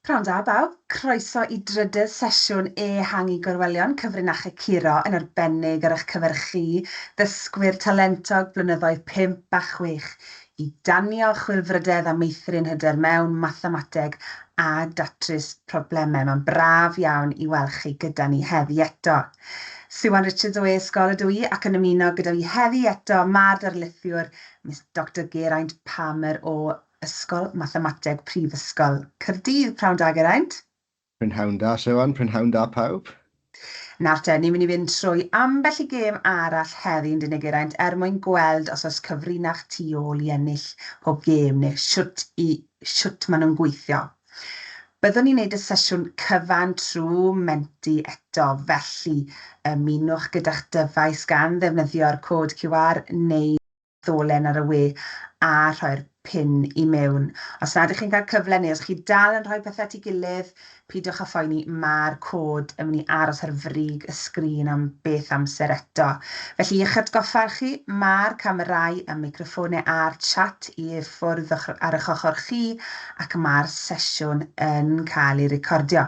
Pnawn da bawb, croeso i drydedd sesiwn ehangu Gorwelion Cyfrinachau Curo yn arbennig ar eich cyfer chi, ddysgwyr talentog blynyddoedd 5 a 6, i danio chwilfrydedd a meithrin hyder mewn mathemateg a datrys problemau. Mae'n braf iawn i weld chi gyda ni heddi eto. Siwan Richards o E-sgol ydw i ac yn ymuno gyda fi heddi eto mae'r darlithiwr Miss Doctor Geraint Palmer o Ysgol Mathemateg Prifysgol Caerdydd. Prynhawn da, Geraint. Prynhawn da, Siwan. Prynhawn da, pawb. Nawr te, ni'n mynd i fynd trwy ambell i gêm arall heddi yn dyn ni, Geraint, er mwyn gweld os oes cyfrinach tu ôl i ennill pob gêm neu shwt i shwt maen nhw'n gweithio. Byddwn ni'n neud y sesiwn cyfan trwy Menti eto, felly ymunwch gyda'ch dyfais gan ddefnyddio'r cod QR neu ddolen ar y we a rhoi'r pin i mewn. Os nad ych chi'n cael cyfle neu os chi dal yn rhoi pethau at ei gilydd, peidiwch â phoeni, mae'r cod yn mynd i aros ar frig y sgrin am beth amser eto. Felly, i'ch atgoffa chi, mae'r camerâu a meicroffonau a'r chat i ffwrdd ar eich ochr chi ac mae'r sesiwn yn cael ei recordio.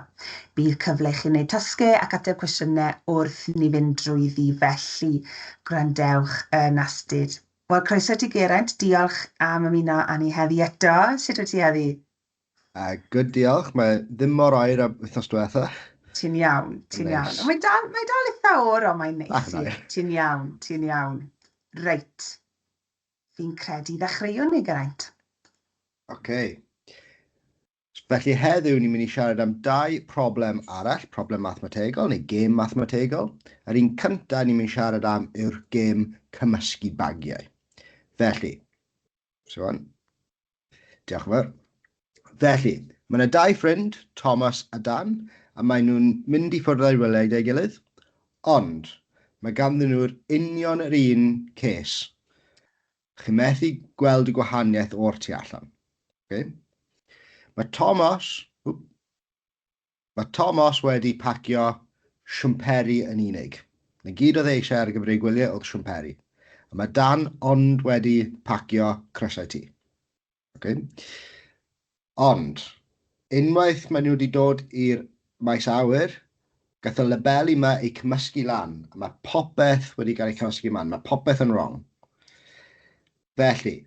Bydd cyfle i chi wneud tasgau ac ateb cwestiynau wrth ni fynd drwyddi, felly gwrandewch yn astud. Wel, croeso ti Geraint, diolch am ymuno â ni heddi eto. Sut wyt ti heddi? Good, diolch. Mae ddim mor oer â wythnos diwetha. Ti'n iawn, ti'n iawn. Ond mae dal, mae dal eitha oer, ond mae'n neis. Ti'n iawn, ti'n iawn. Reit. Fi'n credu ddechreuwn ni, Geraint. Oce. Okay. Felly heddiw ni'n mynd i siarad am dau problem arall, problem mathemategol neu gêm mathemategol. Yr un cyntaf ni'n mynd i siarad am yw'r gêm cymysgu bagiau. Felly, Siwan, diolch yn fawr. Felly, mae yna dau ffrind, Thomas a Dan, a maen nhw'n mynd i ffwrdd â'i wyliau gyda'i gilydd, ond mae ganddyn nhw'r union yr un ces. Chi methu gweld y gwahaniaeth o'r tu allan. Okay? Mae Thomas, wp, mae Thomas wedi pacio siwmperi yn unig. Na gyd oedd e eisiau ar gyfer ei gwyliau oedd siwmperi. A mae Dan ond wedi pacio crysau T. Okay? Ond, unwaith maen nhw wedi dod i'r maes awyr, gath y labeli 'ma eu cymysgu lan, a mae popeth wedi cael ei cymysgu lan, mae popeth yn wrong. Felly,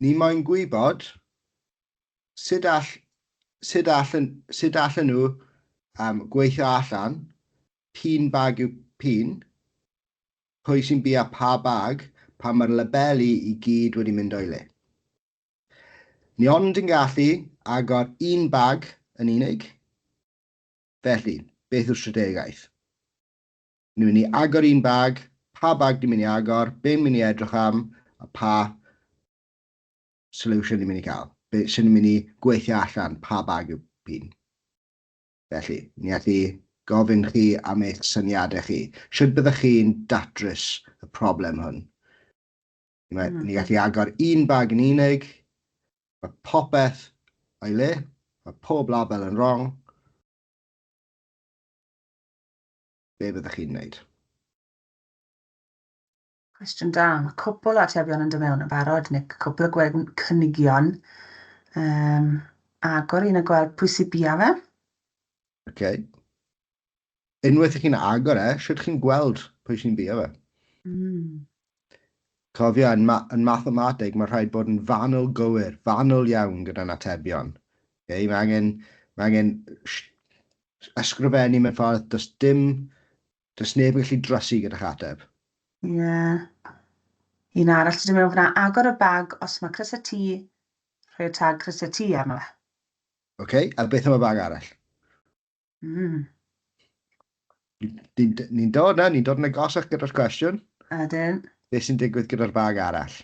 ni moyn gwybod sut all, sut all, sut allan nhw gweithio allan p'un bag yw p'un, Pwy sy'n bia pa bag pan mae'r labeli i gyd wedi mynd o'i le? Ni ond yn gallu agor un bag yn unig. Felly, beth yw'r strategaeth? Ni'n mynd i agor un bag, pa bag ni'n mynd i agor, be ni'n mynd i edrych am, a pa solution ni'n mynd i cael. Be sy'n mynd i gweithio allan pa bag yw p'un. Felly, ni allu gofyn chi am eich syniadau chi. Sut byddech chi'n datrys y problem hwn? Mae, Ni gallu agor un bag yn unig, mae popeth o'i le, mae pob label yn wrong. Be byddech chi'n wneud? Cwestiwn da. Mae cwpl o atebion yn dod mewn yn barod, neu cwpl o cynigion. Um, agor un a gweld pwy sy'n bia fe. Okay. Unwaith ych chi'n agor e, sut chi'n gweld pwy sy'n bia fe? Cofio, yn, ma yn mathemateg, mae rhaid bod yn fanwl gywir, fanwl iawn gyda'n atebion. Okay? Mae angen, mae angen ysgrifennu mewn ffordd, does dim Does neb yn gallu drysu gyda'ch ateb. Ie. Yeah. Un arall sydd wedi mewn fyna, agor y bag os mae crysau T, rhoi y tag crysau T arno fe. Oce, okay, a beth am y bag arall? Ni'n ni dod na, ni'n dod yn agosach gyda'r cwestiwn. Ydyn. Beth sy'n digwydd gyda'r bag arall?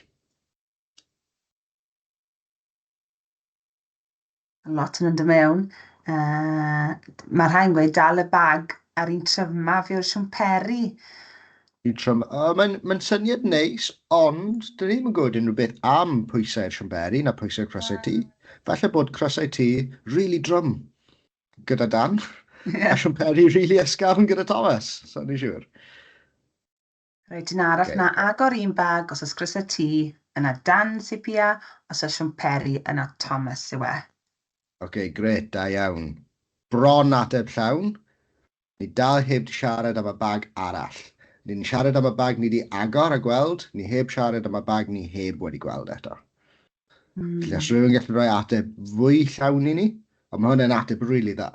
Lot yn mynd mewn. Mae rhai'n gweud dal y bag ar un tryfaf yw'r siwmperi. Un trym... Oh, mae'n mae syniad neis, ond dyn ni ddim yn gwybod unrhyw beth am pwysau'r siwmperi na pwysau'r crysau T. Falle bod crysau T really drwm gyda Dan, yeah. a siwmperi really ysgafn gyda Thomas, so ni'n siŵr. Reit, un arall okay. Na, agor un bag os oes crysau T. yna Dan sy'n pia, os oes siwmperi, yna Thomas yw e. Oce, okay, gret, da iawn. Bron ateb llawn. Ni dal heb di siarad am y bag arall. Ni'n siarad am y bag ni di agor a gweld, ni heb siarad am y bag ni heb wedi gweld eto. Felly os rhywun gallu rhoi ateb fwy llawn i ni, ond mae hwnna'n ateb rili dda.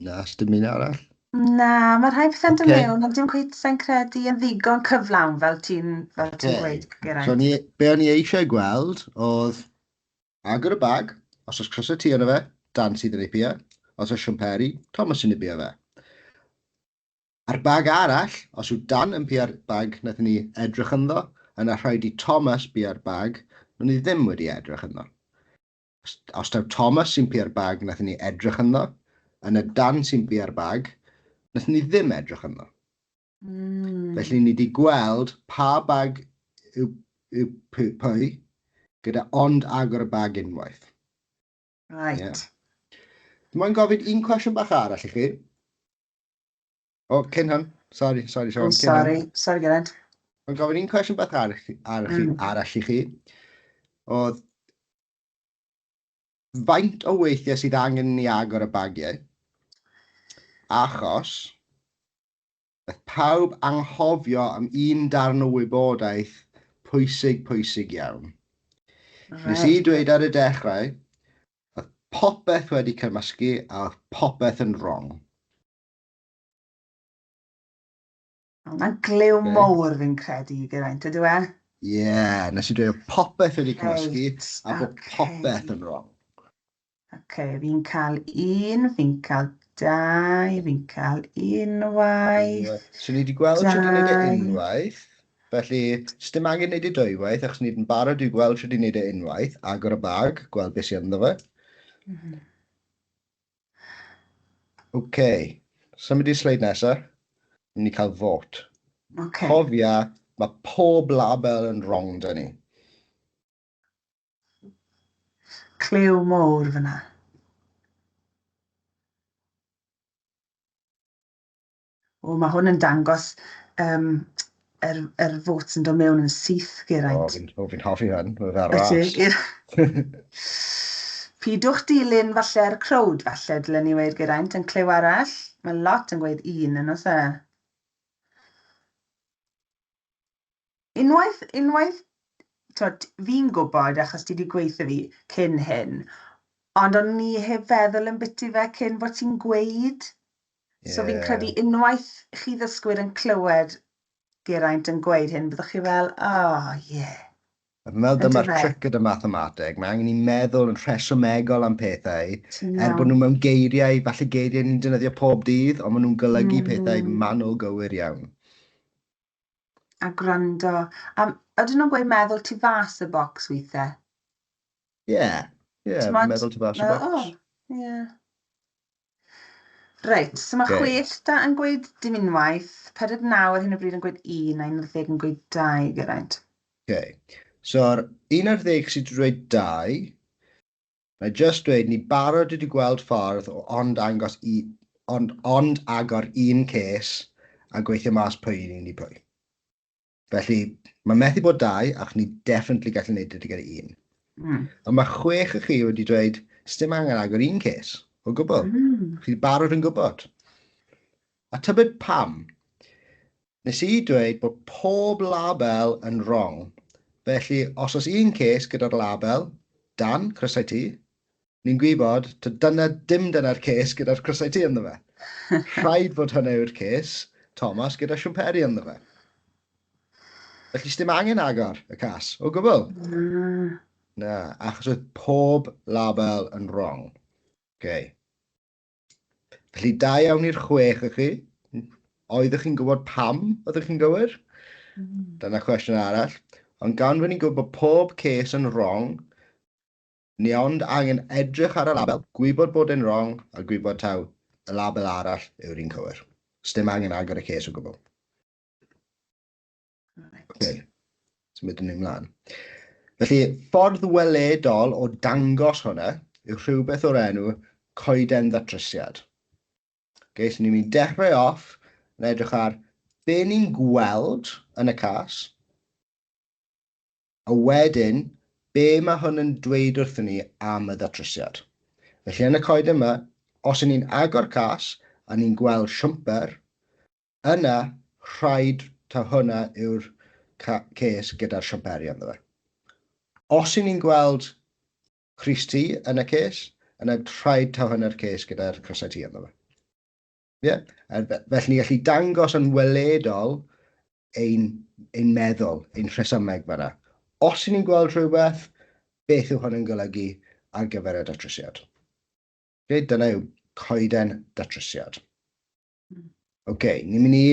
Na, dim un arall. Na, mae rhai pethau'n dod mewn, ond dim cweit sa'n credu yn ddigon cyflawn fel ti'n fel ti'n gweud, Geraint. So ni, be o'n i eisiau gweld oedd agor y bag, os oes crysau T yno fe, Dan sydd yn ei pia, os oes siwmperi, Thomas sy'n ei pia fe. A'r bag arall, os yw Dan yn pia'r bag wnaethon ni edrych ynddo, yna rhaid i Thomas bia'r bag wnawn ni ddim wedi edrych ynddo. Os, os taw Thomas sy'n pia'r bag wnaethon ni edrych ynddo, yna Dan sy'n bia'r bag wnaethon ni ddim edrych ynddo. Felly ni wedi gweld pa bag yw, yw pwy, gyda ond agor y bag unwaith. Right. Yeah. Mae'n gofyn un cwestiwn bach arall i chi. O, cyn hyn. Sorry, sorry, Siôn. Oh, sorry, sorry, Geraint. Mae'n gofyn un cwestiwn bach arall, arall, mm. arall i chi. Oedd faint o weithiau sydd angen ni agor y bagiau? Achos, nath pawb anghofio am un darn o wybodaeth pwysig, pwysig iawn. Right. Nes i dweud ar y dechrau, oedd popeth wedi cymysgu a oedd popeth yn wrong. Mae'n glyw okay. mowr fi'n credu, Geraint, ydw e? Ie, yeah, nes i dweud popeth wedi cymysgu Reit, a bod ocê. popeth yn wrong. Oce, fi'n cael un, fi'n cael dau, fi'n cael unwaith. So ni wedi gweld sut i wneud e Dau. unwaith, felly sdim angen wneud e dwywaith, achos ni wedi'n barod i gweld sut i wneud e unwaith, agor y bag, gweld beth sy'n ynddo fe. Ok, symud i'r sleid nesaf. Ni'n mynd i cael fot. Okay. Cofia, mae pob label yn wrong da ni. Cliw mowr fyna. O, mae hwn yn dangos um, yr, yr votes yn dod mewn yn syth, Geraint. O, fi'n o, fi hoffi hwn, mae'n fel ras. Pidwch dilyn falle'r crowd, falle, dylen ni weud, Geraint, yn cliw arall. Mae lot yn gweud un yn oes e? Unwaith, unwaith, twod, fi'n gwybod achos ti wedi gweithio fi cyn hyn, ond o'n i heb feddwl yn biti fe cyn bod ti'n gweud. Yeah. So fi'n credu unwaith chi ddysgwyr yn clywed Geraint yn gweud hyn, byddwch chi fel, oh, yeah. A fi'n meddwl dyma'r tric gyda mathemateg, mae angen i meddwl yn rhesymegol am pethau, er bod nhw mewn geiriau, falle geiriau ni'n defnyddio pob dydd, ond maen nhw'n golygu pethau manwl gywir iawn. A gwrando. A ydyn nhw'n gweud meddwl tu fas y bocs weithiau? Ie, ie, meddwl tu fas y bocs. O, ie. Reit, so mae okay. chwech da yn gweud dim unwaith, 49 ar hyn o bryd yn gweud un, a 11 yn gweud dau, Geraint. Okay. So'r 11 sydd wedi dweud dau, mae just dweud ni barod wedi gweld ffordd o ond angos i, ond, ond agor un ces a gweithio mas pwy un i pwy. Felly, mae methu bod dau, ac ni definitely gallu gwneud e gyda un. Ond mae chwech o chi wedi dweud, sdim angen agor un ces, o gwbl. Chi barod yn gwybod. A tybed pam? Nes i dweud bod pob label yn wrong. Felly, os oes un ces gyda'r label, Dan, crysau T, ni'n gwybod, dyna, dim dyna'r ces gyda'r crysau T ynddo fe. Rhaid fod hynny yw'r ces, Thomas gyda siwmperi ynddo fe. Felly, sdim angen agor y cas, o gwbl. Na, achos oedd pob label yn wrong. Okay. Felly, da iawn i'r chwech o chi. Oeddech chi'n gwybod pam oeddech chi'n gywir? Dyna cwestiwn arall. Ond gan fod ni'n gwybod bod pob ces yn wrong, ni ond angen edrych ar y label, gwybod bod e'n wrong, a gwybod taw y label arall yw'r un cywir. Sdim angen agor y ces o gwbl. Right. Okay. Symudwn ni ymlaen. Felly, ffordd weledol o dangos hwnna yw rhywbeth o'r enw coeden ddatrysiad. Okay, so ni'n mynd i dechrau off yn edrych ar be ni'n gweld yn y cas, a wedyn be mae hwn yn dweud wrthyn ni am y ddatrysiad. Felly yn y coeden yma, os y'n ni'n agor cas a ni'n gweld siwmper, yna rhaid taw hwnna yw'r ces gyda'r siwmperi ynddo fe. Os y'n ni'n gweld crys T yn y ces, yna rhaid taw hwnna'r ces gyda'r crysau T ynddo fe. Ie? Yeah? Felly ni'n gallu dangos yn weledol ein, ein meddwl, ein rhesymeg fanna. Os y'n ni'n gweld rhywbeth, beth yw hwn yn golygu ar gyfer y datrysiad? Okay, dyna yw coeden datrysiad. Oce, ni'n mynd i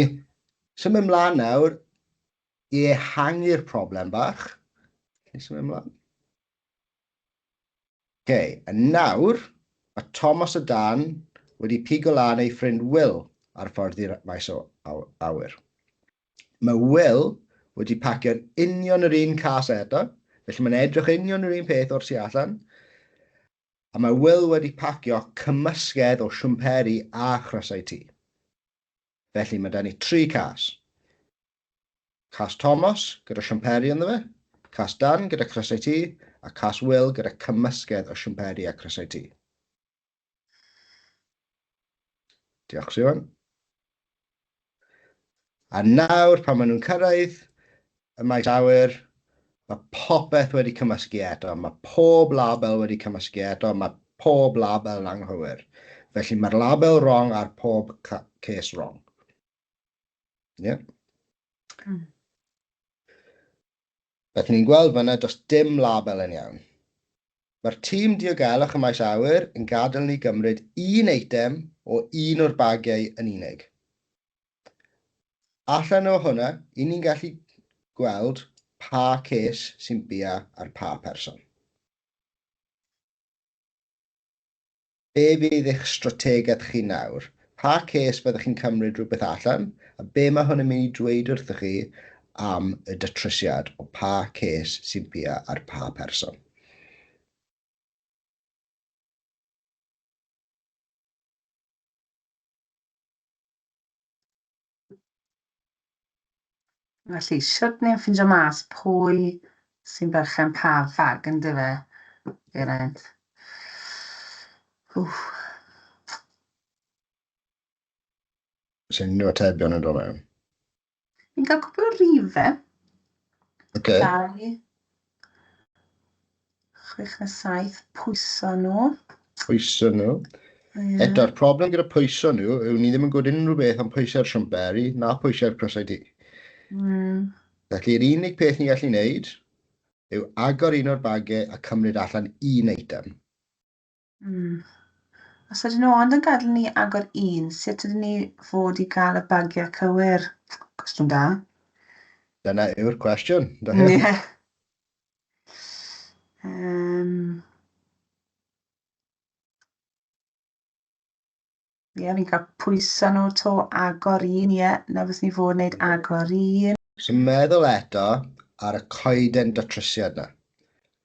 symud ymlaen nawr i ehangu'r problem bach. Ni symud ymlaen. Oce, a nawr mae Thomas a Dan wedi pigo lan ei ffrind Will ar ffordd i'r maes o awyr. Mae Will wedi pacio'r union yr un cas eto, felly mae'n edrych union yr un peth o'r tu allan. A mae Will wedi pacio cymysgedd o siwmperi a chrysau T. Felly mae 'da ni tri cas. Cas Thomas gyda siwmperi ynddo fe, cas Dan gyda crysau T, a cas Will gyda cymysgedd o siwmperi a crysau T. Diolch, Siwan. A nawr, pan maen nhw'n cyrraedd y maes awyr, mae popeth wedi cymysgu eto. Mae pob label wedi cymysgu eto. Mae pob label yn anghywir. Felly mae'r label wrong ar pob case wrong. Ie. Yeah. Beth ni'n gweld fyna, does dim label yn iawn. Mae'r tîm diogelwch y maes awyr yn gadael ni gymryd un eitem o un o'r bagiau yn unig. Allan o hwnna, i ni'n gallu gweld pa ces sy'n bia ar pa person. Be fydd eich strategaeth chi nawr? Pa ces fyddwch chi'n cymryd rhywbeth allan? A be mae hwn yn mynd i dweud wrthych chi am y datrysiad o pa ces sy'n bia ar pa person? Felly, shwt ni'n ffindio mas pwy sy'n berchen pa fag yn dyfe, Geraint? Wff. Sy'n unrhyw atebion yn dod mewn? Fi'n cael cwpl o rifau. Okay. 2, 6 neu 7, pwyso nhw. Pwyso nhw. Yeah. Eto'r problem gyda pwyso nhw yw ni ddim yn gwybod unrhyw beth am pwysau'r siwmperi na pwysau'r crysau T. Felly, yr unig peth ni'n gallu wneud yw agor un o'r bagiau a cymryd allan un eitem. Os ydyn nhw ond yn gadael ni agor un, sut ydyn ni fod i gael y bagiau cywir? Cwestiwn da. Dyna yw'r cwestiwn. Ie. Yeah. Ie, fi'n cael pwysau nhw to, agor un, ie, na beth ni fod wneud agor un. So meddwl eto ar y coeden datrysiad na.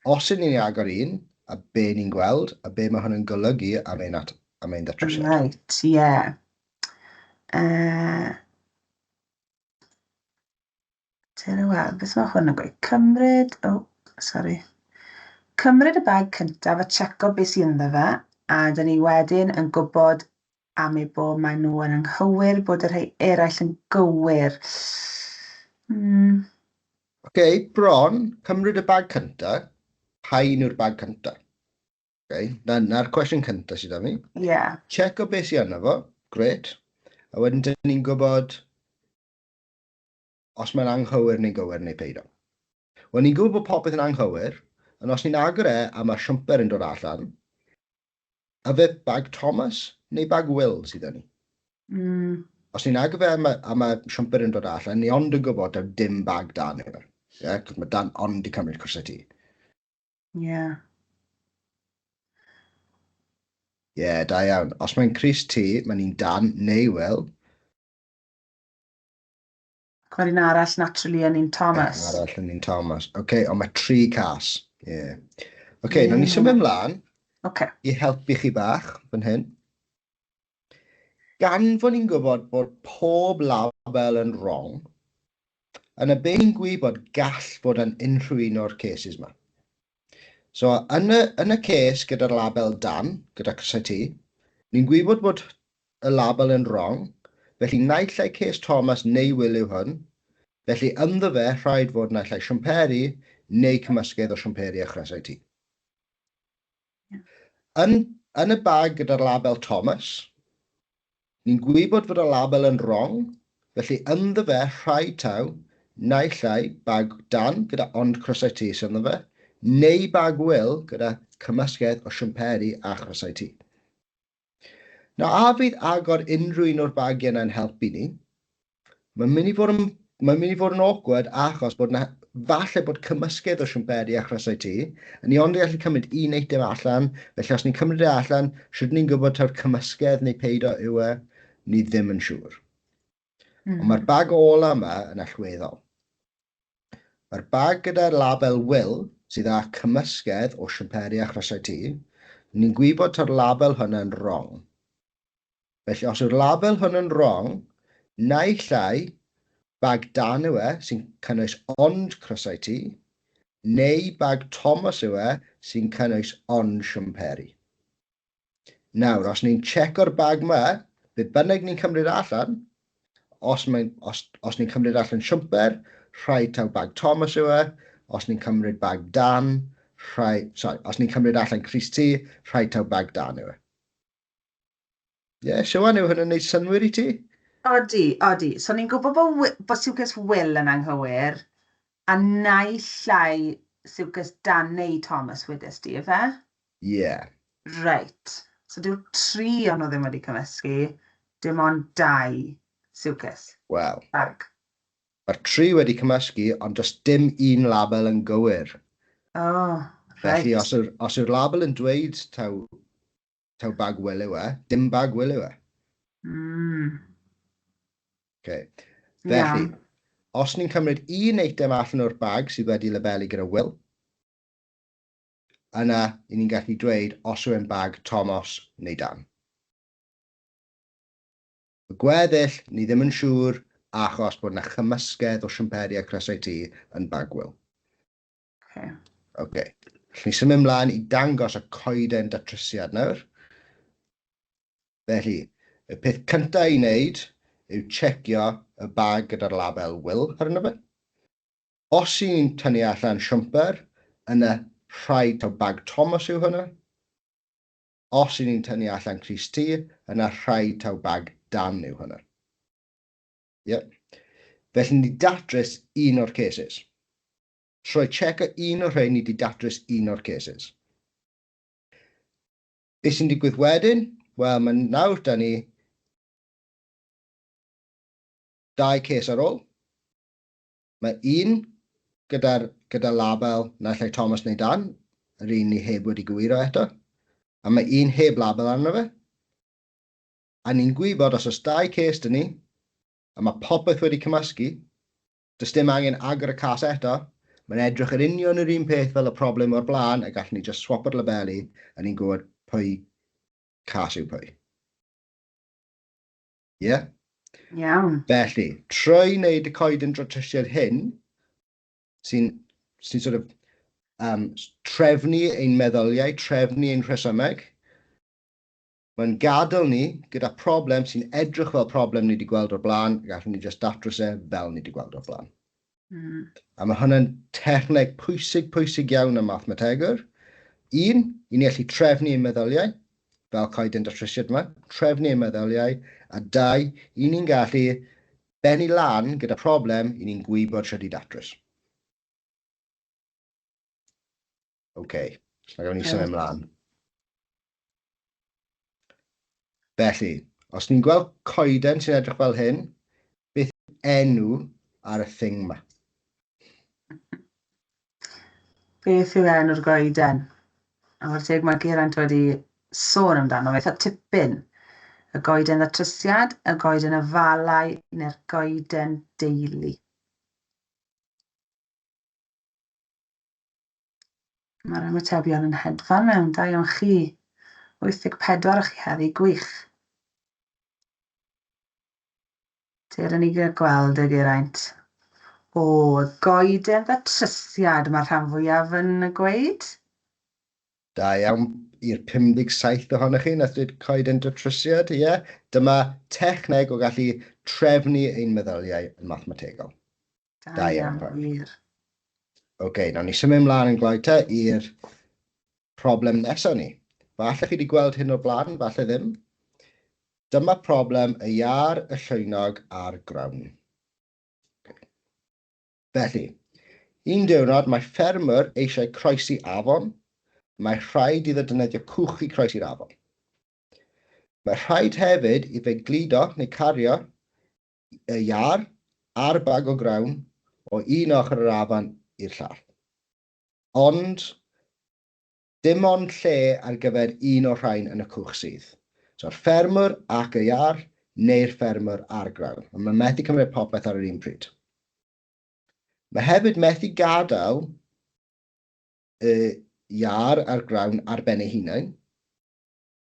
Os ydyn ni'n agor un, a be ni'n gweld, a be mae hwn yn golygu am ein, at, am ein datrysiad. Right, ie. Yeah. Dyna wel, beth mae hwn yn gweud? Cymryd, oh, sorry. Cymryd y bag cyntaf a checo beth sydd ynddo fe, a dyn ni wedyn yn gwybod am ei bod maen nhw yn anghywir, bod y rhai eraill yn gywir. Oce, okay, bron, cymryd y bag cyntaf, pa un yw'r bag cyntaf? Okay, na'r cwestiwn cyntaf sydd â fi. Yeah. Checo beth sydd yna fo, gret. A wedyn dyn ni'n gwybod os mae'n anghywir neu gywir neu peidio. Wel, ni'n gwybod bod popeth yn anghywir, ond os ni'n agor e a mae siwmper yn dod allan, a fe bag Thomas neu bag Will sydd â ni? Os ni'n agor fe a mae, a mae siwmper yn dod allan, ni ond yn gwybod taw dim bag Dan yw e. Yeah, cos mae Dan ond i cymryd crysau T. Ie. Yeah. Ie, yeah, da iawn. Os mae'n crys T, mae'n un Dan neu Will. Ac mae'r un arall naturally yn un Thomas. Un arall yn un Thomas. Oce, okay, ond mae tri cas. Ie. Yeah. Oce, okay, yeah. Nawn ni symud ymlaen okay. I helpu chi bach fan hyn. Gan fod ni'n gwybod bod pob label yn wrong, yna be ni'n gwybod gall fod yn unrhyw un o'r cases yma. So, yn y case gyda'r label Dan, gyda crysau T, ni'n gwybod bod y label yn wrong, felly naill ai case Thomas neu Will yw hwn, felly ynddo fe rhaid fod naill ai siwmperi neu cymysgedd o siwmperi a chrysau T. Yn y bag gyda'r label Thomas, Ni'n gwybod fod y label yn wrong, felly ynddo fe rhaid taw naill ai bag Dan gyda ond crysau T sy ynddo fe, neu bag Will gyda cymysgedd o siwmperi a chrysau T. Nawr, a fydd agor unrhyw un o'r bagiau yna'n helpu ni? Mae'n mynd i fod yn, mae'n mynd i fod yn awkward achos bod 'na falle bod cymysgedd o siwmperi a chrysau T, a ni ond yn gallu cymryd un eitem allan, felly os ni'n cymryd e allan, shwt ni'n gwybod taw'r cymysgedd neu peido yw e? Ni ddim yn siŵr. Ond mae'r bag ola yma yn allweddol. Mae'r bag gyda'r label Will, sydd â cymysgedd o siwmperi a chrysau T, ni'n gwybod taw'r label hwnna'n wrong. Felly os yw'r label hwn yn wrong, naill ai bag Dan yw e, sy'n cynnwys ond crysau T, neu bag Thomas yw e, sy'n cynnwys ond siwmperi. Nawr, os ni'n checo'r bag 'ma, be bynnag ni'n cymryd allan, os, mae'n, os, os ni'n cymryd allan siwmper, rhaid taw bag Thomas yw e, os ni'n cymryd bag Dan, rhaid, sorry, os ni'n cymryd allan crys T, rhaid taw bag Dan yw e. Ie, yeah, Siwan, yw hwn yn gwneud synnwyr i ti? Odi, odi. So ni'n gwybod bod, bod siwges Will yn anghywir, a naill ai siwges Dan neu Thomas wedys di, ife? Ie. Yeah. Reit. So dyw'r tri o'n nhw ddim wedi cymysgu, dim ond dau siwges. Wel. Bag. Mae'r tri wedi cymysgu, ond does dim un label yn gywir. Oh, reit. Felly, os yw'r, os yw'r label yn dweud taw Taw bag Will yw e. Dim bag Will yw e. Okay. Felly, yeah. Os ni'n cymryd un eitem allan o'r bag sydd wedi labelu gyda Will, yna i ni'n gallu dweud os yw e'n bag Thomas neu Dan. Y gweddill, ni ddim yn siŵr achos bod yna chymysgedd o siwmperi a crysau T yn bag Will. Okay. Ok. Allwn ni symud ymlaen i dangos y coeden datrysiad nawr. Felly, y peth cyntaf i wneud yw checio y bag gyda'r label Will arno fe. Os y'n ni'n tynnu allan siwmper, yna rhaid taw bag Thomas yw hwnna. Os y'n ni'n tynnu allan crys T, yna rhaid taw bag Dan yw hwnna. Yep. Felly ni datrys un o'r cases. Trwy checo un o'r rhain ni 'di datrys un o'r cases. Be sy'n digwydd wedyn? Wel, mae nawr da ni dau case ar ôl. Mae un gyda'r gyda label naill ai Thomas neu Dan, yr un ni heb wedi gywiro eto, a mae un heb label arno fe. A ni'n gwybod os oes dau case 'da ni, a mae popeth wedi cymysgu, does dim angen agor y cas eto, mae'n edrych yn union yr un peth fel y problem o'r blaen, a gallwn ni just swapo'r labeli, a ni'n gwybod pwy cas yw pwy. Ie? Yeah? Iawn. Felly, trwy wneud y coeden dratrysiad hyn, sy'n sy sort of, trefnu ein meddyliau, trefnu ein rhesymeg, Mae'n gadael ni gyda problem sy'n edrych fel problem ni wedi gweld o'r blaen, a gallwn ni jyst datrys e fel ni wedi gweld o'r blaen. A mae hwnna'n techneg pwysig, pwysig iawn am mathemategwr. Un, i ni allu trefnu ein meddyliau, fel coeden datrysiad yma, trefnu ein meddyliau, a dau, i ni'n gallu bennu lan gyda problem i ni'n gwybod sut i datrys. OK, so gawn ni symud ymlaen. Felly, os ni'n gweld coeden sy'n edrych fel hyn, beth enw ar y thing 'ma? Beth yw enw'r goeden? A wrth teg mae Geraint wedi sôn amdano fe eitha tipyn. Y goeden ddatrysiad, y goeden afalau neu'r goeden deulu. Mae'r ymatebion yn hedfan mewn, da iawn chi. 84 o chi heddi, gwych. Dere ni gael gweld y Geraint. O, goeden ddatrysiad mae'r rhan fwyaf yn gweud. Da iawn i'r 57 ohonoch chi nath dweud coeden datrysiad, ie. Yeah. Dyma techneg o gallu trefnu ein meddyliau yn mathemategol. Da iawn, wir. Oce, okay, nawn ni symud ymlaen yn gloi te i'r problem nesaf ni. Falle chi wedi gweld hyn o'r blaen, falle ddim. Dyma problem y iâr, y llwynog a'r grawn. Felly, un diwrnod mae ffermwr eisiau croesi afon. Mae rhaid iddo defnyddio cwch i croesi'r afon. Mae rhaid hefyd i fe gludo neu cario y iâr a'r bag o grawn o un ochr yr afon i'r llall. Ond, dim ond lle ar gyfer un o'r rhain yn y cwch sydd. So'r ffermwr ac y iâr, neu'r ffermwr a'r grawn. Ond mae'n methu cymryd popeth ar yr un pryd. Mae hefyd methu gadael y iâr a'r grawn ar ben ei hunain.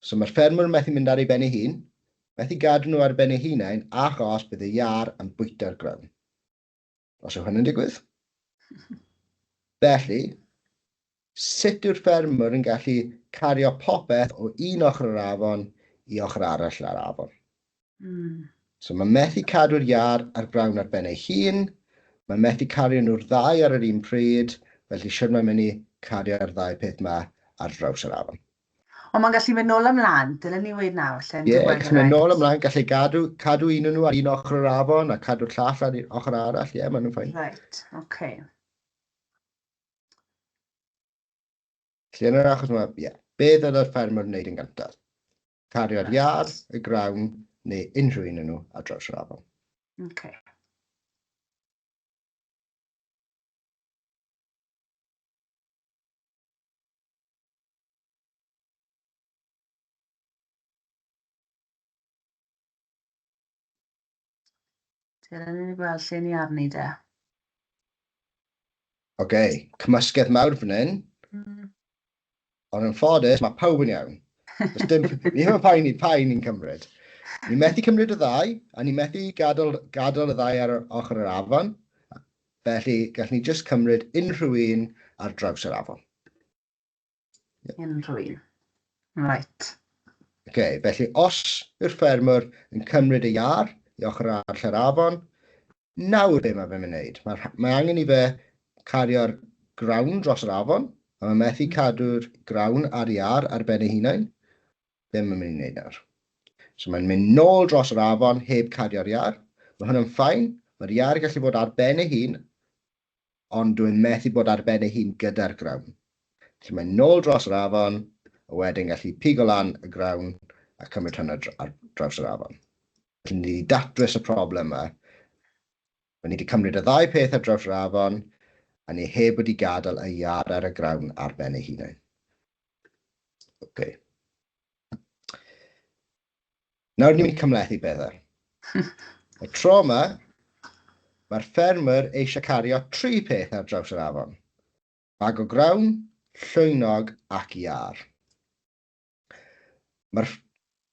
So mae'r ffermwr yn methu mynd ar ei ben ei hun, methu gadw nhw ar ben eu hunain achos bydd y iâr yn bwyta'r grawn. Os yw hynny'n digwydd. Felly, sut yw'r ffermwr yn gallu cario popeth o un ochr yr afon i ochr arall yr afon? So mae methu cadw'r iâr a'r grawn ar ben ei hun, mae methu cario nhw'r ddau ar yr un pryd, felly shwd mae'n mynd i cario'r ddau peth 'ma ar draws yr afon? Ond mae'n gallu mynd nôl ymlaen, dylen ni weud nawr, lle yn Ie, gallu mynd nôl ymlaen, gallu gadw, cadw un o'n nhw ar un ochr yr afon a cadw'r llall ar ochr arall, ie, maen nhw'n fine. Right, oce. Okay. Felly yn yr achos yma, ie, be ddyle'r ffermwr wneud yn gyntaf? Cario'r right. iâr, y grawn, neu unrhyw un o'n nhw ar draws yr afon. Okay. Dylen ni gweld lle ni arni de. Oce, okay. cymysgedd mawr fan hyn. Ond yn ffodus, mae pawb yn iawn. Does dim, ni ddim yn poeni pa un ni'n cymryd. Ni methu cymryd y ddau, a ni methu gadael, gadael y ddau ar ochr yr afon. Felly, gallwn ni jyst cymryd unrhyw un ar draws yr afon. Unrhyw un. Right. Ok, felly os yw'r ffermwr yn cymryd y iâr i ochr arall yr afon, nawr be mae fe'n mynd wneud? Mae, mae angen i fe cario'r grawn dros yr afon, a mae methu cadw'r grawn a'r iâr ar ben ei hunain. Be mae'n mynd i wneud nawr? So mae'n mynd nôl dros yr afon heb cario'r iâr. Mae hwnna'n fine, mae'r iâr yn gallu bod ar ben ei hun, ond dw e'n methu bod ar ben ei hun gyda'r grawn. Felly mae'n nôl dros yr afon, a wedyn gallu pigo lan y grawn a cymryd hwnna ar draws yr afon. Felly ni wedi datrys y problem yma. Mae ni wedi cymryd y ddau peth ar draws yr afon, a ni heb wedi gadael y iâr ar y grawn ar ben ei hunain. Okay. Nawr ni'n mynd i cymhlethu pethau. Y tro yma, mae'r ffermwr eisiau cario tri peth ar draws yr afon. Bag o grawn, llwynog ac iâr. Mae'r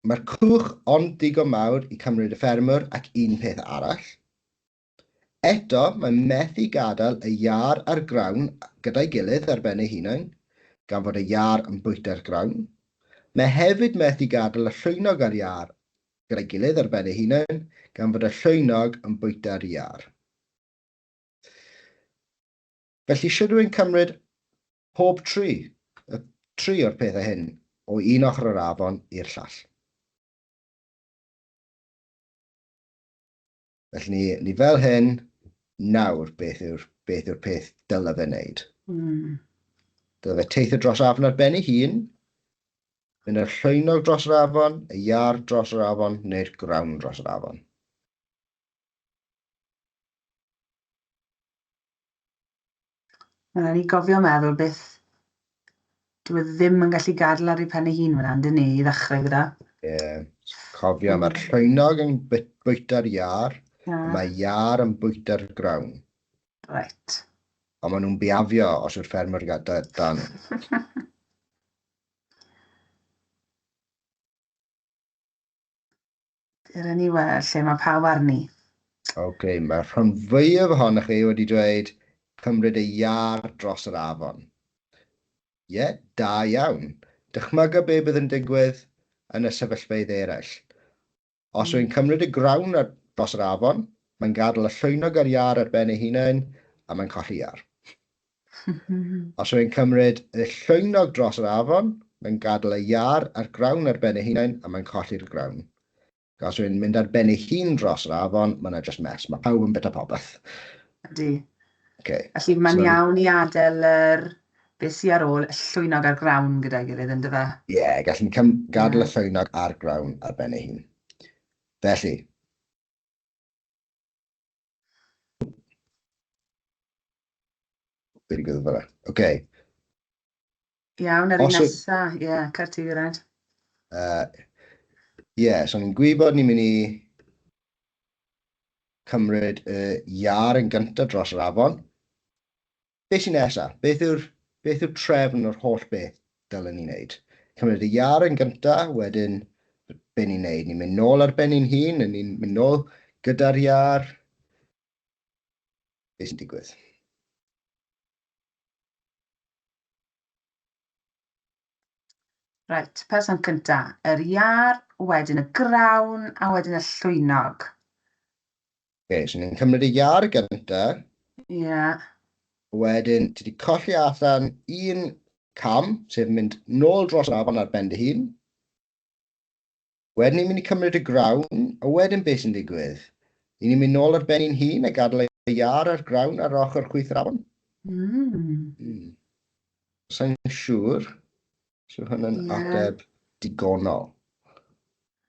mae cwch ond digon mawr i cymryd y ffermwr ac un peth arall. Eto, mae methu gadael y iâr a'r grawn gyda'i gilydd ar ben eu hunain, gan fod y iâr yn bwyta'r grawn. Mae hefyd methu gadael y llwynog a'r iâr gyda'i gilydd ar ben eu hunain, gan fod y llwynog yn bwyta'r iâr. Felly, sut ydw i'n cymryd pob tri, y tri o'r pethau hyn, o un ochr yr afon i'r llall? Felly ni, ni fel hyn, nawr beth yw'r beth yw'r peth dyle fe wneud? Dyle fe teithio dros afon ar ben ei hun, mynd â'r llwynog dros yr afon, y iâr dros yr afon, neu'r grawn dros yr afon. Mae'n rhaid ni gofio meddwl beth dyw e ddim yn gallu gadael ar ei phen ei hun fyna, yndyn ni, i ddechrau gyda. Ie, yeah. Cofio, mae'r llwynog yn bwyta'r iâr, yeah. mae iâr yn bwyta'r grawn. Right. Ond maen nhw'n biafio os yw'r ffermwr gyda da nhw. Dyna ni weld lle mae pawb arni. Oce, okay, mae'r rhan fwyaf ohonoch chi wedi dweud cymryd y iar dros yr afon. Ie, yeah, da iawn. Dychmyga be bydd yn digwydd yn y sefyllfeydd eraill. Os yw'n cymryd y grawn ar dros yr afon, mae'n gadael y llwynog a'r iar ar ben ei hunain a mae'n colli iar. Os yw'n cymryd y llwynog dros yr afon, mae'n gadael y iar a'r grawn ar ben ei hunain a mae'n colli'r grawn. Os yw'n mynd ar ben ei hun dros yr afon, mae yna just mess. Mae pawb yn bita popeth. Ydy. Okay. Felly mae'n So- iawn i adael yr beth sydd ar ôl y llwynog a'r grawn gyda'i gilydd, ynddo fe? Ie, yeah, gallwn ni gadael Ie. y llwynog a'r grawn ar ben ei hun. Felly, be digwydd fel yna? Oce. Iawn, yr un Os y- nesa, ie, Caerdydd, right? Ie, yeah, so ni'n gwybod ni'n mynd i cymryd y iar yn gyntaf dros yr afon. Beth sy'n nesaf? Beth yw'r beth yw'r trefn o'r holl beth dylen ni wneud? Cymryd y iar yn gyntaf, wedyn be ni'n wneud? Ni'n mynd nôl ar ben ein hun, neu ni'n mynd nôl gyda'r iar. Beth sy'n digwydd? Reit, person cynta, yr iar, wedyn y grawn, a wedyn y llwynog. Okay, so ni'n cymryd y iar gyntaf. Ie. Yeah. Wedyn, ti wedi colli allan un cam, sef mynd nôl dros yr afon ar ben dy hun. Wedyn ni'n mynd i cymryd y grawn, a wedyn beth sy'n digwydd? I ni'n mynd nôl ar ben ein hun a gadael y iar a'r grawn ar ochr chwith yr afon. Sa'n siŵr. So hwnna'n Ie. ateb digonol.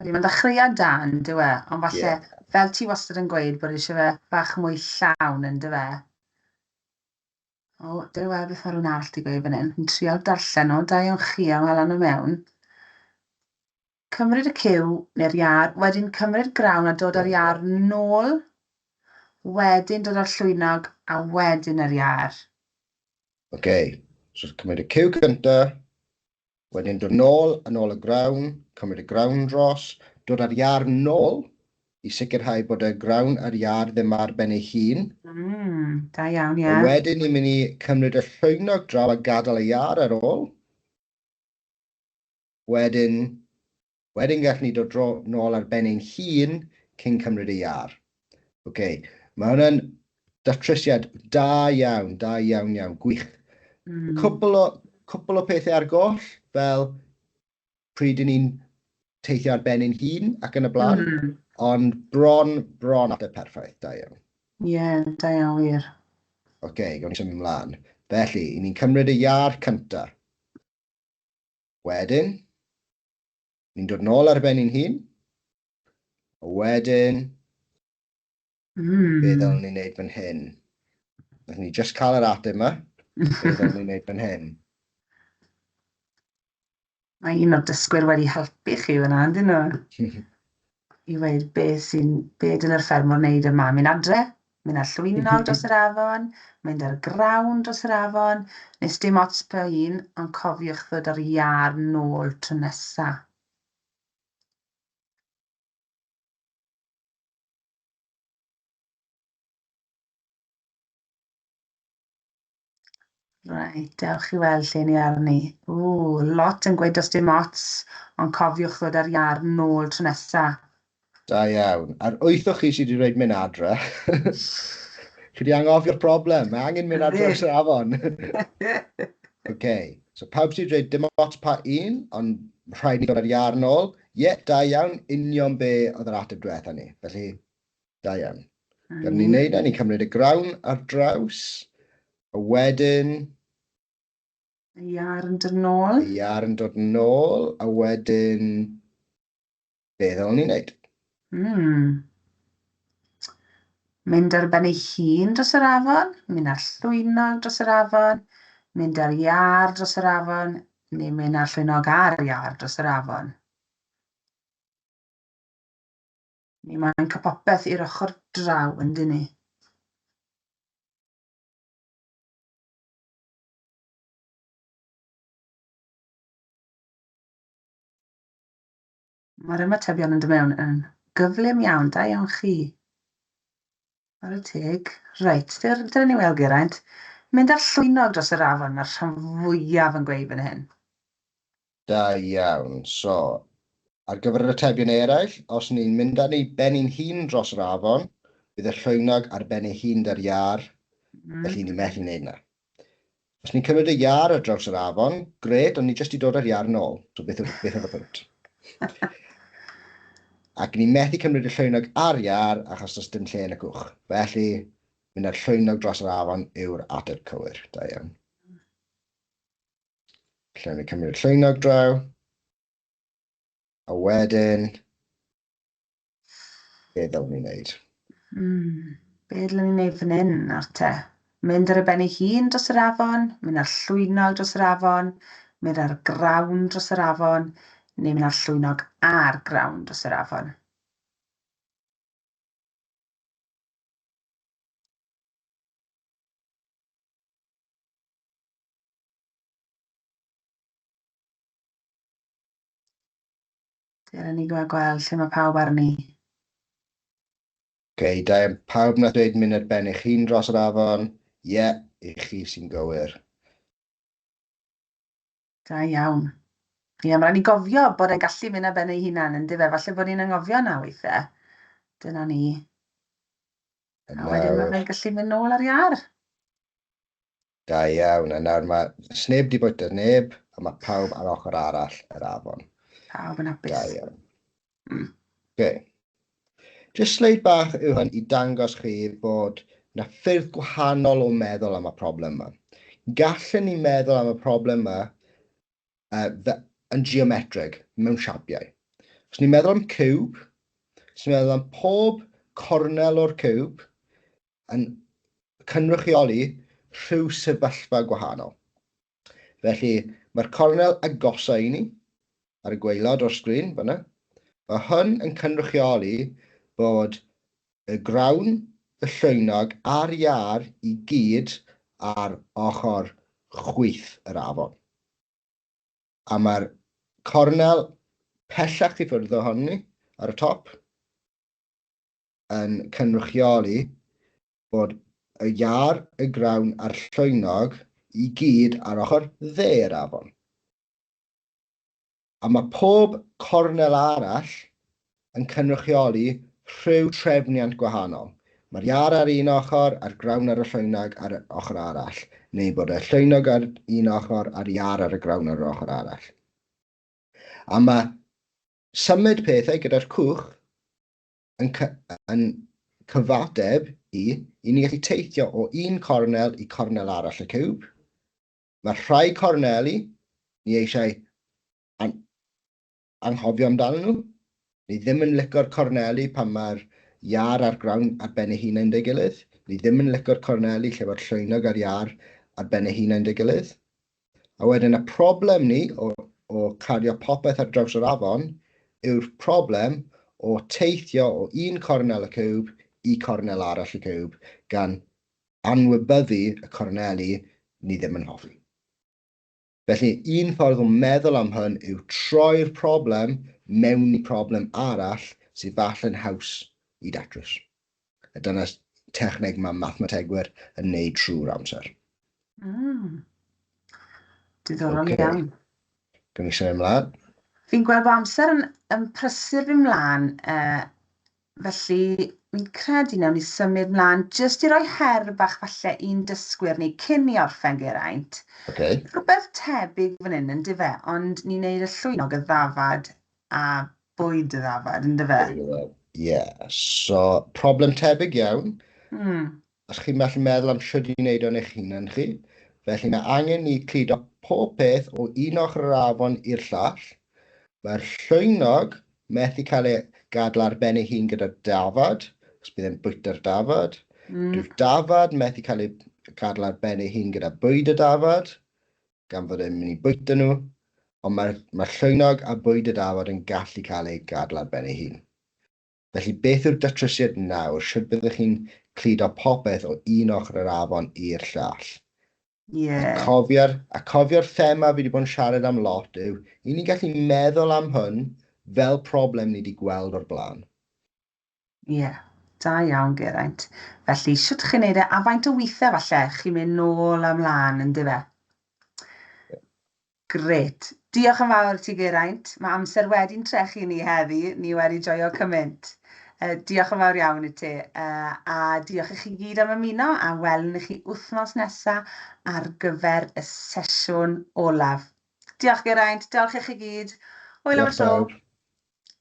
Ydy, mae'n ddechreuad da, yn dyw e? Ond falle, Ie. fel ti wastad yn gweud, bod eisiau fe bach mwy llawn, yn dyw e? O, dyw e beth mae rhywun arall wedi gweud fan hyn. Fi'n trial darllen nhw, da iawn chi am hala nhw mewn. Cymryd y cyw neu'r iar, wedyn cymryd grawn a dod â'r iar nôl, wedyn dod â'r llwynog a wedyn yr iar. Oce, okay. So cymryd y cyw gynta, wedyn dod nôl yn ôl y grawn, cymryd y grawn dros, dod â'r iar nôl i sicrhau bod y grawn a'r iar ddim ar ben ei hun. Da iawn, ie. A wedyn ni'n mynd i cymryd y llwynog draw a gadael y iar ar ôl. Wedyn, wedyn gallwn ni dod dro nôl ar ben ein hun cyn cymryd y iar. Oce, okay. Mae hwnna'n datrysiad da iawn, da iawn iawn, gwych. Cwpl o pethau ar goll, fel pryd 'y ni'n teithio ar ben ein hun ac yn y blaen, ond bron, bron ateb perffaith, da iawn. Ie, yeah, da iawn wir. Oce, okay, gawn ni symud ymlaen. Felly, 'y ni'n cymryd y iar cynta. Wedyn, ni'n dod nôl ar ben ein hun. A wedyn, be ddylwn ni'n neud fan hyn? Nathon ni just cael yr ateb yma. Be ddylwn ni'n neud fan hyn? Mae un o'r dysgwyr wedi helpu chi fyna, yndyn nhw? I weud be sy'n, be dyle'r ffermwr wneud yma. Mynd adre, mynd â'r llwynog dros yr afon, mynd â'r grawn dros yr afon, nes dim ots pa un, ond cofiwch ddod â'r iar nôl tro nesa. Reit, dewch i weld lle ni arni. Ww, lot yn gweud does dim ots, ond cofiwch ddod â'r iar nôl tro nesa. Da iawn. A'r wyth o chi sydd wedi dweud mynd adre, chi wedi anghofio'r broblem. Mae angen mynd ar draws yr afon. OK, so pawb sydd wedi dweud dim ots pa un, ond rhaid ni dod â'r iar nôl. Ie, yeah, da iawn, union be oedd yr ateb diwetha ni. Felly, da iawn. Gan ni'n neud e, ni'n cymryd y grawn ar draws, a wedyn... Y iar yn dod nôl. Y iar yn dod nôl, a wedyn... Be ddylwn ni'n neud? Mynd ar ben ei hun dros yr afon, mynd ar llwynog dros yr afon, mynd ar iar dros yr afon, neu mynd ar llwynog ar iar dros yr afon. Ni mae'n cael popeth i'r ochr draw, yndyn ni? Mae'r ymatebion yn dod mewn yn gyflym iawn, da iawn chi. Ar y teg. Reit, dyna ni weld Geraint. Mynd â'r llwynog dros yr afon, mae'r rhan fwyaf yn gweud fan hyn. Da iawn. So, ar gyfer yr atebion eraill, os ni'n mynd â ni ben ein hun dros yr afon, bydd y llwynog ar ben ei hun 'da'r iâr, felly ni methu wneud 'na. Os ni'n cymryd y iâr ar draws yr afon, grêt, ond ni jyst 'di dod â'r iâr nôl, so beth, beth oedd y pwynt? Ac ni methu cymryd y llwynog a'r iâr achos does dim lle yn y cwch. Felly, mynd â'r llwynog dros yr afon yw'r ateb cywir. Da iawn. Felly, ni'n cymryd y llwynog draw. A wedyn, be ddylwn ni wneud? Be ddylwn ni wneud fan hyn nawr te? Mynd ar y ben ei hun dros yr afon, mynd ar llwynog dros yr afon, mynd ar grawn dros yr afon, neu mynd ar llwynog a'r grawn dros yr afon. Dyna ni gweld lle mae pawb arni. Ok, da iawn. Pawb nath dweud mynd ar ben eich hun dros yr afon, ie, yeah, i chi sy'n gywir. Da iawn. Ie, yeah, mae rhaid ni gofio bod e'n gallu mynd ar ben ei hunan, yn dyfe? Falle bod ni'n anghofio na weithiau. Dyna ni. A wedyn mae fe'n gallu mynd nôl ar iar. Da iawn, a nawr mae sneb di bwyta neb, a mae pawb ar ochr arall yr afon. Pawb yn hapus. Da iawn. Okay. Just sleid bach yw hwn i dangos chi bod na ffyrdd gwahanol o meddwl am y problem yma. Gallen ni meddwl am y problem yma yn geometreg, mewn siapiau. Os ni'n meddwl am ciwb, os ni'n meddwl am pob cornel o'r ciwb, yn cynrychioli rhyw sefyllfa gwahanol. Felly, mae'r cornel agosa i ni, ar y gwaelod o'r sgrin, fanna, mae hwn yn cynrychioli bod y grawn, y llwynog a'r iâr i gyd ar ochr chwith yr afon. A mae'r cornel pellach i ffwrdd ohoni, ar y top, yn cynrychioli bod y iâr, y grawn a'r llwynog i gyd ar ochr dde yr afon. A mae pob cornel arall yn cynrychioli rhyw trefniant gwahanol. Mae'r iâr ar un ochr a'r grawn ar y llwynog ar y ochr arall, neu bod y llwynog ar un ochr a'r iâr ar y grawn ar yr ochr arall. A mae symud pethau gyda'r cwch yn, yn cyfateb i, i ni gallu teithio o un cornel i cornel arall y ciwb. Mae rhai corneli ni eisiau an anghofio amdanyn nhw. Ni ddim yn licio'r corneli pan mae'r iâr a'r grawn ar ben eu hunain 'da'i gilydd. Ni ddim yn licio'r corneli lle mae'r llwynog a'r iâr ar ben eu hunain 'da'i gilydd. A wedyn y problem ni o, o cario popeth ar draws yr afon yw'r problem o teithio o un cornel y ciwb i cornel arall y ciwb gan anwybyddu y corneli ni ddim yn hoffi. Felly, un ffordd o meddwl am hwn yw troi'r problem mewn i problem arall sydd falle'n haws i datrys. A dyna techneg mae mathemategwyr yn neud trwy'r amser. Diddorol okay. Iawn. Gwni symud ymlaen. Fi'n gweld bod amser yn, yn prysur fi mlaen, felly fi'n credu nawn ni symud mlaen jyst i roi her bach falle i'n dysgwyr ni cyn i orffen Geraint. Okay. Rhywbeth tebyg fan hyn yn dyfe, ond ni'n neud y llwynog y ddafad a bwyd y ddafad, yn dyfe? Ie, yeah. So problem tebyg iawn. Os chi'n gallu meddwl am shwd i wneud o'n eich hunan chi. Felly mae angen ni cludo pob peth o un ochr yr afon i'r llall. Mae'r llwynog methu cael ei gadael ar ben ei hun gyda'r dafad, os bydd e'n bwyta'r dafad. Dyw'r dafad methu cael ei gadael ar ben ei hun gyda bwyd y dafad, gan fod e'n mynd i bwyta nhw. Ond mae'r mae llwynog a bwyd y dafad yn gallu cael ei gadael ar ben ei hun. Felly beth yw'r datrysiad nawr? Shwt byddwch chi'n cludo popeth o un ochr yr afon i'r llall? Yeah. A cofio'r, a cofio'r thema fi wedi bod yn siarad am lot yw, i ni'n gallu meddwl am hwn fel problem ni wedi gweld o'r blaen. Ie, yeah, da iawn Geraint. Felly, shwt chi'n neud e, a faint o weithiau falle chi'n mynd nôl a mlaen, yndyfe? Grêt. Diolch yn fawr ti Geraint. Mae amser wedi'n trechu ni heddi. Ni wedi joio cymaint. Diolch yn fawr iawn i ti. A diolch i chi gyd am ymuno a welwn i chi wythnos nesa ar gyfer y sesiwn olaf. Diolch Geraint, diolch i chi gyd. Hwyl am y Diolch tro. bawb.